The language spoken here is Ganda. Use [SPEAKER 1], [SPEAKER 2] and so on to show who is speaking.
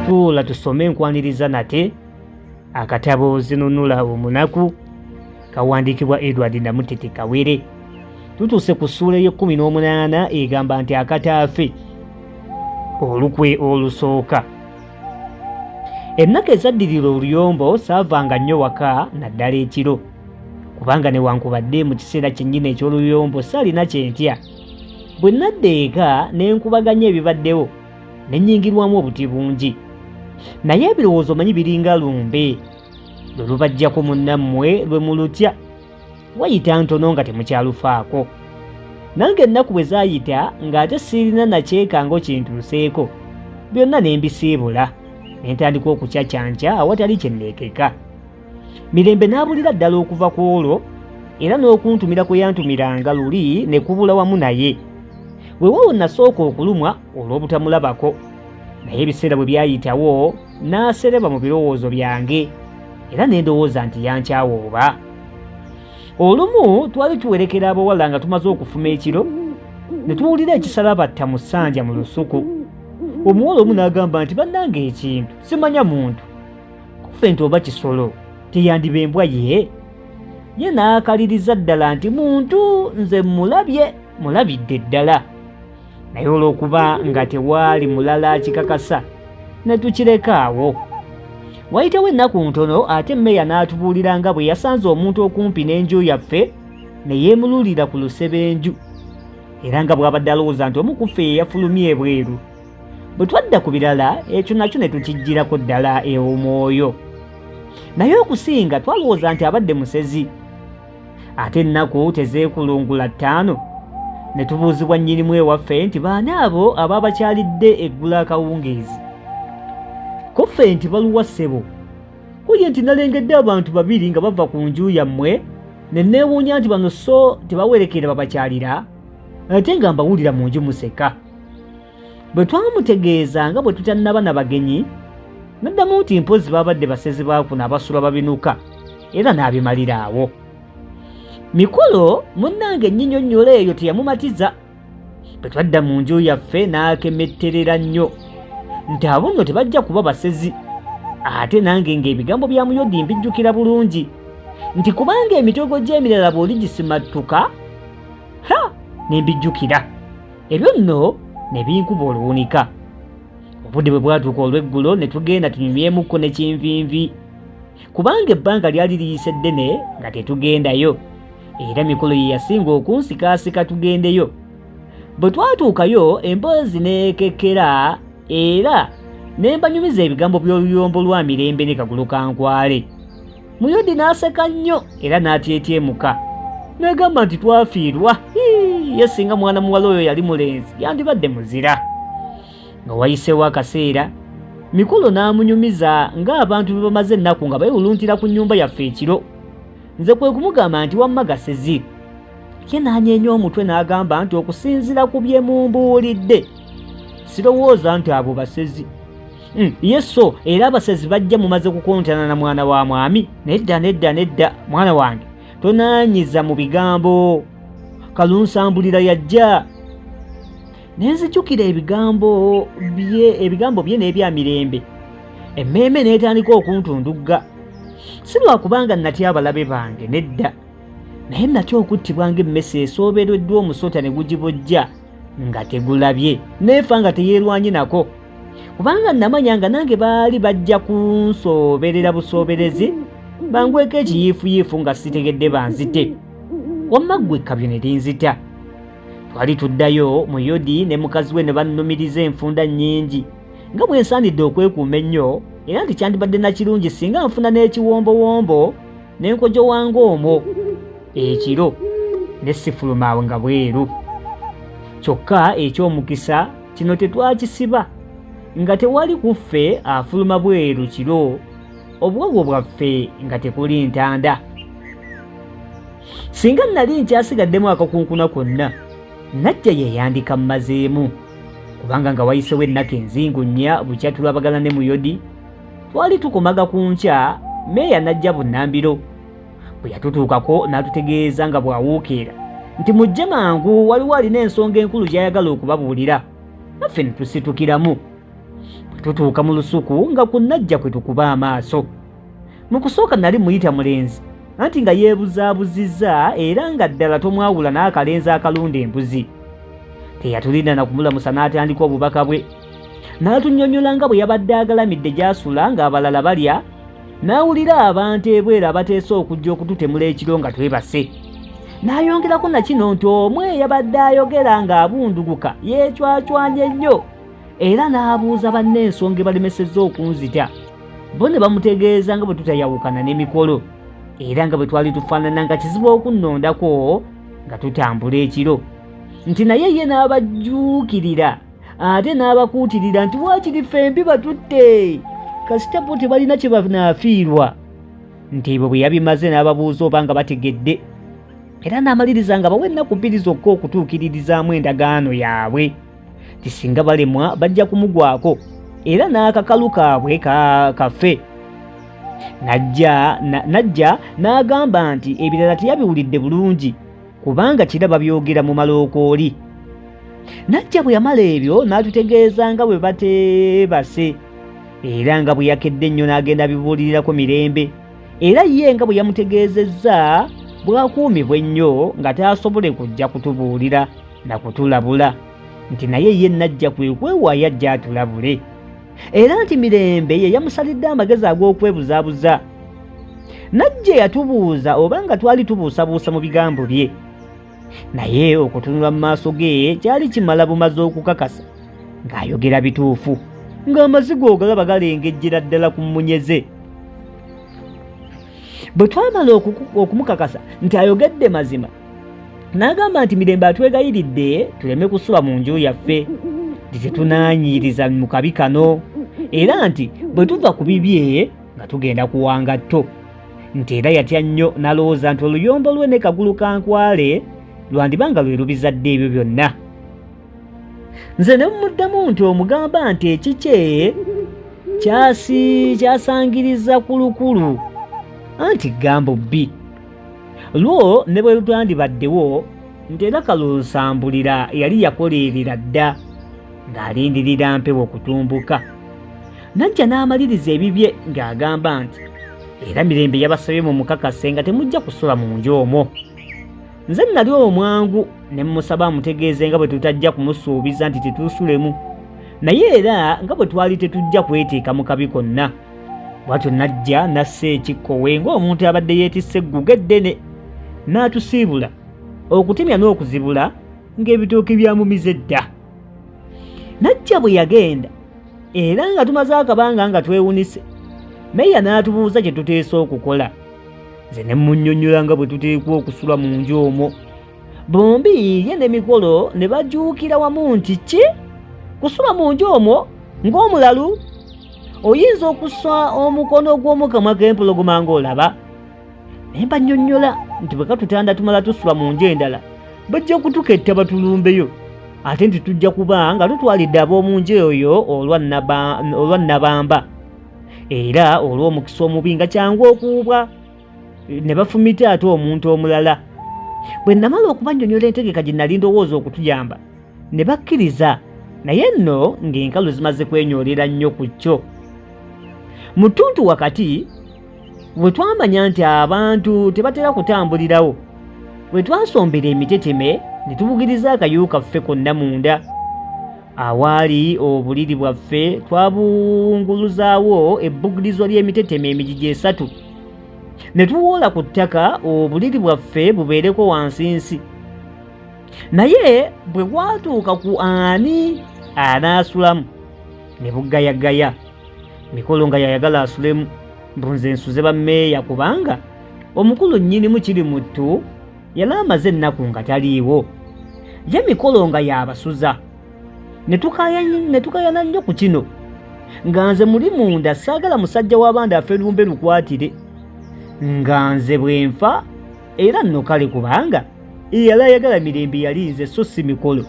[SPEAKER 1] Tuula tusome nkwaniriza nate akatabo Zinunula Omunaku kawandiikibwa Edward Namutete Kawere. Tutuuse ku ssuula ey'ekkumi n'omunaana egamba nti akataafe olukwe olusooka. Ennaku ezaddirira oluyombo saavanga nnyo waka naddala ekiro kubanga newankubadde mu kiseera kyennyini eky'oluyombo saalina kye ntya. Bwe nadda eka ne nkubaganya ebibaddewo ne nnyingirwamu obuti bungi. Naye ebirowoozo omanyi biringa lumbe lwe lubajjako munnammwe lwe mulutya wayita ntono nga temukyalufaako. Nange ennaku bwe zaayita ng'ate sirina na kyekango kintuuseeko byonna ne mbisiibula ne ntandika okucacanca awatali kye neekeka. Mirembe n'abulira ddala okuva ku olwo era n'okuntumira kwe yantumiranga luli ne kubula wamu naye. Weewaawo nasooka okulumwa olw'obutamulabako naye ebiseera bwe byayitawo n'asereba mu birowoozo byange era ne ndowooza nti yankyawa oba. Olumu twali tuwerekera abawala nga tumaze okufuma ekiro ne tuwulira ekisalabatta mu ssanja mu lusuku. Omuwala omu n'agamba nti bannange ekintu simanya muntu kufe nti oba kisolo teyandiba embwa ye. Ye n'akaliriza ddala nti muntu nze mmulabye mulabidde ddala. Naye olw'okuba nga tewaali mulala akikakasa ne tukireka awo. Wayitawo ennaku ntono ate mmeeya n'atubuulira nga bwe yasanze omuntu okumpi n'enju yaffe ne yeemululira ku lusebenju era nga bw'abadde alowooza nti omu ku ffe ye yafulumye ebweru. Bwe twadda ku birala ekyo nakyo ne tukiggyirako ddala ew'omwoyo. Naye okusinga twalowooza nti abadde musezi. Ate ennaku tezeekulungula ttaano ne tubuuzibwa nnyinimu ewaffe nti baani abo abaabakyalidde eggulo akawungeezi. Ko ffe nti baluwa ssebo? Ko ye nti nalengedde abantu babiri nga bava ku nju yammwe ne neewuunya nti bano so tebawerekera babakyalira ate nga mbawulira mu nju museka. Bwe twamutegeeza nga bwe tutannaba na bagenyi, n'addamu nti mpozzi babadde basezi ba kuno abasula babinuka era n'abimalira awo. Mikolo munnange ennyinyonnyola eyo teyamumatiza. Bwe twadda mu nju yaffe n'akemetterera nnyo nti abo nno tebajja kuba basezi. Ate nange ng'ebigambo bya Muyodi mbijjukira bulungi nti kubanga emitego gy'emirala bw'oligisimattuka ha ne mbijjukira. Ebyo nno ne binkuba oluwunika. Obudde bwe bwatuuka olw'eggulo ne tugenda tunyumyemukko ne Kinvinvi kubanga ebbanga lyali liyise ddene nga tetugendayo era Mikolo ye yasinga okunsikaasika tugendeyo. Bwe twatuukayo emboozi n'ekekkera era ne mbanyumiza ebigambo by'oluyombo lwa Mirembe ne Kagulukankwale. Muyodi n'aseka nnyo era n'atyetyemuka n'agamba nti twafiirwa ye singa mwana muwala oyo yali mulenzi yandibadde muzira. Nga wayiseewo akaseera Mikolo n'amunyumiza ng'abantu bwe bamaze ennaku nga beewuluntira ku nnyumba yaffe ekiro. Nze kwe kumugamba nti wamma gasezi. Ye n'anyeenya omutwe n'agamba nti okusinziira ku bye mumbuulidde sirowooza nti abo basezi. Ye so era abasezi bajja mumaze kukontana na mwana wa mwami. Nedda nedda nedda mwana wange tonaanyiza mu bigambo. Kalunsambulira yajja. Ne nzijukira ebigambo bye n'ebya Mirembe. Emmeeme n'etandika okuntundugga. Si lwa kubanga natya abalabe bange nedda, naye natya okuttibwa ng'emmese esoobereddwa omusota ne gugibojja nga tegulabye neefa nga teyeerwanye nako, kubanga namanya nga nange baali bajja kunsooberera busooberezi bangweko ekiyiifuyiifu nga sitegedde banzite. Wamma ggwe ekkabyo ne linzita. Twali tuddayo Muyodi ne mukazi we ne bannumiriza enfunda nnyingi nga bwe nsaanidde okwekuuma ennyo era nti kyandibadde na kirungi singa nfuna n'ekiwombowombo ne nkojowanga omwo ekiro ne sifuluma awo nga bweru. Kyokka eky'omukisa kino tetwakisiba nga tewali ku ffe afuluma bweru kiro, obuwago bwaffe nga tekuli ntanda. Singa nnali nkyasigaddemu akakunkuna konna, Najja ye yandikammazeemu, kubanga nga wayisewo ennaku enzingu nnya bukya tulabagana ne Muyodi, twali tukomaga ku nkya meeya n'ajja bunnambiro. Bwe yatutuukako n'atutegeeza nga bw'awuukeera nti mujje mangu waliwo alina ensonga enkulu gy'ayagala okubabuulira, naffe ne tusitukiramu. Bwe tutuuka mu lusuku nga ku Najja kwe tukuba amaaso. Mu kusooka nali muyita mulenzi anti nga yeebuzaabuzizza era nga ddala tomwawula n'akalenzi akalunda embuzi. Teyatulinda na kumulamusa n'atandika obubaka bwe. N'atunnyonnyola nga bwe yabadde agalamidde gy'asula ng'abalala balya, n'awulira abantu ebweru abateesa okujja okututemula ekiro nga twebase. N'ayongerako na kino nti omu eyabadde ayogera ng'abunduguka yeecwacwanye nnyo era n'abuuza banne ensonga ebalemesezza okunzita. Bo ne bamutegeeza nga bwe tutayawukana n'emikolo era nga bwe twali tufaanana nga kizibu okunnondako nga tutambula ekiro nti naye ye n'abajjuukirira ate n'abakuutirira nti waakiri ffembi batutte kasita bo tebalina kye banaafiirwa nti ebyo bwe yabimaze n'ababuuza oba nga bategedde era n'amaliriza nga bawa ennaku bbiri zokka okutuukiririzaamu endagaano yaabwe nti singa balemwa bajja kumugwako era n'akakalu kaabwe kafe najja n'agamba nti ebirala teyabiwulidde bulungi kubanga kira babyogera mu malookooli najja bwe yamala ebyo n'atutegeeza nga bwe bateebase era nga bwe yakedde ennyo n'agenda abibuulirirako mirembe era ye nga bwe yamutegeezezza bw'akuumibwa ennyo nga taasobole kujja kutubuulira na kutulabula nti naye ye najja kwe kwewaayo ajja atulabule era nti mirembe ye yamusalidde amagezi ag'okwebuzaabuza najja yatubuuza oba nga twali tubuusabuusa mu bigambo bye naye okutunula mu maaso ge kyali kimala bumaze okukakasa ng'ayogera bituufu ng'amaziga ogalaba galengejjera ddala ku mmunyeze bwe twamala okumukakasa nti ayogedde mazima n'agamba nti mirembe atwegayiridde tuleme kusula mu nju yaffe nti tetunaanyiiriza mu kabi kano era nti bwe tuva ku bibye nga tugenda kuwanga tto nti era yatya nnyo n'alowooza nti oluyombo lwe ne kagulu ka nkwale lwandiba nga lwe lubizadde ebyo byonna nze ne mmuddamu nti omugamba nti ekikye kyasangiriza kulukulu anti gambo bbi lwo ne bwe lutandibaddewo nti era kalunsambulira yali yakoleerera dda ng'alindirira mpewo kutumbuka najja n'amaliriza ebibye ng'agamba nti era mirembe yabasabye mu mukakase nga temujja kusula mu nju omwo nze nali omwangu ne mmusaba amutegeeze nga bwe tutajja kumusuubiza nti tetuusulemu naye era nga bwe twali tetujja kweteeka mu kabi konna bwatyo najja nassa ekikkowe ng'omuntu abadde yeetisse egguga eddene n'atusiibula okutemya n'okuzibula ng'ebitooke byamumize dda najja bwe yagenda era nga tumaze akabanga nga twewunise meeya n'atubuuza kye tuteesa okukola nze ne mmunnyonnyola nga bwe tuteekwa okusula mu nju omwo bombi ye ne mikolo ne bajuukira wamu nti ki kusula mu nju omwo ng'omulalu oyinza okussa omukono gw'omukamwa k'empologoma ng'olaba naye mbannyonnyola nti bwe katutanda tumala tusula mu nju endala bajja kutuketta batulumbeyo ate nti tujja kuba nga tutwalidde ab'omu nju eyo olwa nnabamba era olw'omukisa omubi nga kyangu okuwubwa ne bafumita ate omuntu omulala bwe namala okubannyonnyola entegeka gye nali ndowooza okutuyamba ne bakkiriza naye nno ng'enkalu zimaze kwenyoolera nnyo ku kyo mu ttuntu wakati bwe twamanya nti abantu tebatera kutambulirawo bwe twasombera emiteteme ne tubugiriza akayu kaffe konna munda awaali obuliri bwaffe twabunguluzaawo ebbugirizo ly'emiteteme emigigi esatu ne tuwoola ku ttaka obuliri bwaffe bubeereko wansinsi naye bwe gwatuuka ku ani anaasulamu ne bugayagaya mikolo nga yayagala asulemu mbu nze nsuze bammeeya kubanga omukulu nnyinimu kiri muttu yali amaze ennaku nga taliiwo ye mikolo nga yabasuza ne tukayana nnyo ku kino nga nze muli munda saagala musajja w'abandi afe lumbe lukwatire nga nze bwe nfa era nno kale kubanga eyali ayagala mirembe yali nze so si mikolo.